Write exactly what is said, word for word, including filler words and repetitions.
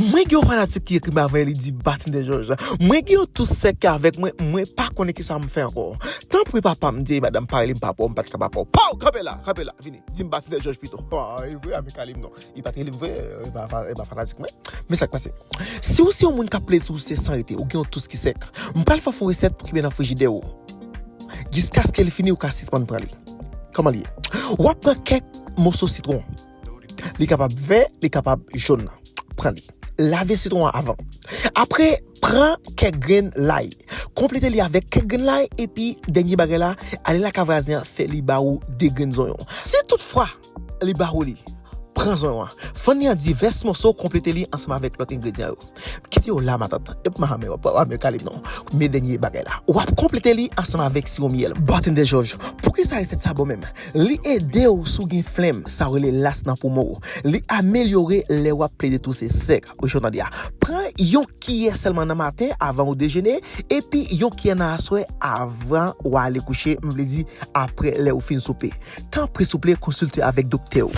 Mwen gen yon fanatik ki ekri m avan, li di, "Batende Jòj, mwen gen yon tous sèk avèk mwen, mwen pa konnen kisa m fè ankò. Tanpri papa m, di madanm pa rele m papa w, m pa t ka papa w." Pow! Kanpe la, kanpe la, vini. Di m Batende Jòj pito. Ah, e vre, a, men Kalim non. Li pa t rele m vre, e pa, e pa fanatik mwen. Men sa k pase. Si w se yon moun k ap plede touse san rete, ou gen yon tous ki sèk, m pral fè w fè yon resèt pou kenbe nan frijidè ou. Jiskaske li fini, ou ka sispann pran li. Kòman li ye? W ap pran kèk moso sitwon. Li kapab vè, li kapab jòn. Pran li. Lave sitwon an avan. Apre, pran kèk grenn lay. Konplete li avèk kèk grenn lay, epi dènye bagay la, ale lakay vwazen an, fè li ba ou de grenn zonyon. Si toutfwa li ba ou li, pran zonyon an. Fann li an divès moso, konplete li ansanm avèk lòt engredyan yo. Kite yo la, matant. Epi m a men, w ap, w ap men Kalim non. Men dènye bagay la. W ap konplete li ansanm avèk siwo myèl. Batende Jòj. Poukisa resèt sa bon menm? Li ede w si w gen flenm, sa w rele las nan poumon w. Li amelyore lè w ap plede touse sèk. Ou jwenn tande a. Pran yon kiyè sèlman nan maten avan ou dejene, epi yon kiyè nan aswè avan w ale kouche, m vle di apre lè ou fin soupe. Tanpri souple, konsilte avèk doktè w.